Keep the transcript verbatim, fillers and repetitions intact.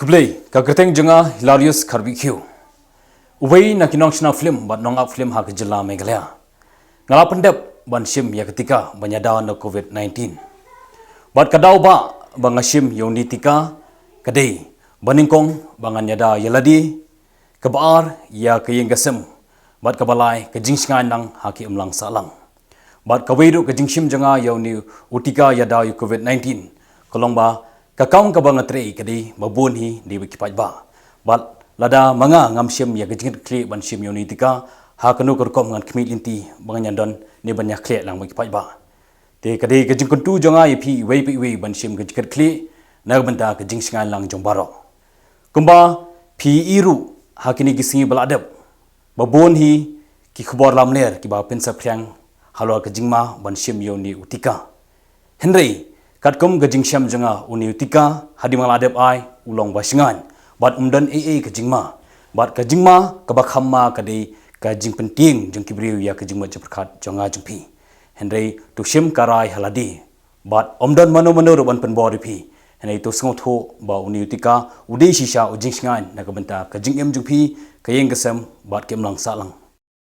Khublei, ka kyrteng jong nga Hilarius Kharbihkhiew. Uwei na ki nongshna film bad nongap film ha ka jylla Meghalaya. Nga la pyndep ban shim ïa ka tika ban ïada na covid nineteen. Bad ka daw ba ba nga shim ïa une u tika ka dei ba nyngkong ba ngan ïada ïa lade, kaba ar ïa ka ïing ka sem, bad kaba lai ka jingshngaiñ lang ha ki imlang sahlang. Bad kawei ruh ka jingshim jong nga ïa une u tika ïada ïa covid nineteen ka long ba ka kam kaba nga trei ka dei ba bun hi dei bad ki paidbah. Bad lada ma nga ngam shim ïa ka jingkitkhlieh ban shim ïa une u tika, ha kano ka rukom ngan khmih lynti ba ngan ïadon ne ban ïakhleh lang bad ki paidbah? Te ka dei ka jingkyntu jong nga ïa phi iwei pa iwei ban shim ka jingkitkhlieh na ka bynta ka jingshngaiñ lang jong baroh. Kumba phi i ruh ha kine ki sngi ba la dep, ba bun hi ki khubor lamler kiba pynsaphriang halor ka jingma ban shim ïa une u tika. Hynrei katkum ka jingshem jong nga, une u tika hadien ba la dep ai u long ba shngaiñ bad um don ei ei ka jingma. Bad ka jingma kaba kham ma ka dei ka jingpyntieng jong ki briew ïa ka jingmut jingpyrkhat jong nga jong phi. Hynrei to shim ka rai ha lade. Bad ym don mano mano ruh ban pynbor ïa phi. Hynrei to sngewthuh ba une u tika u dei shisha u jingshngaiñ na ka bynta ka jingim jong phi, ka ïing ka sem bad ka imlang sahlang